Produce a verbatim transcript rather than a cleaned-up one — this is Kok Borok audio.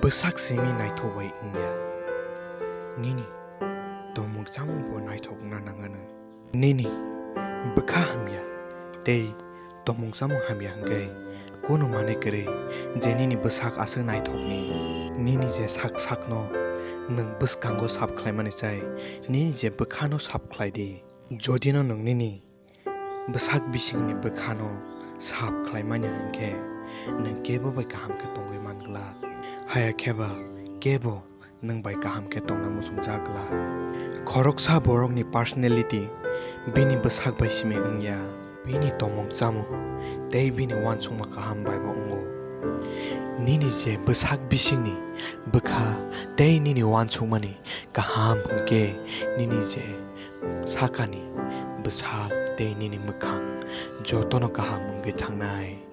Bwsak simi naithok bai wngya, nini tongmung chamung bo naithok wngna nangano. Nini bwkha hamya tei tongmung chamung hamya hwnkhe kunu manwi kwrwi je nini bwsak aswk naithokni. Nini je sak sakno nwng bwskango sap khlaimani chai nini je bwkhano sap khlai di. Jodino nwng nini bwsak bisingni bwkhano sap khlaimani hwnkhe nwng kebo bai kaham khe tongwi man glak. Haya khe ba kebo nwng bai kaham khe tongna muchungjak glak. Khoroksa borokni personality bini bwsak bai simi wngya, bini tongmung chamung tei bini uansukma kaham bai bo wngo. Nini je bwsak bisingni bwkha tei nini uansukmani kaham hwnkhe nini je sakani bwsak tei nini mwkhang jotono kaham wngwi thangnai.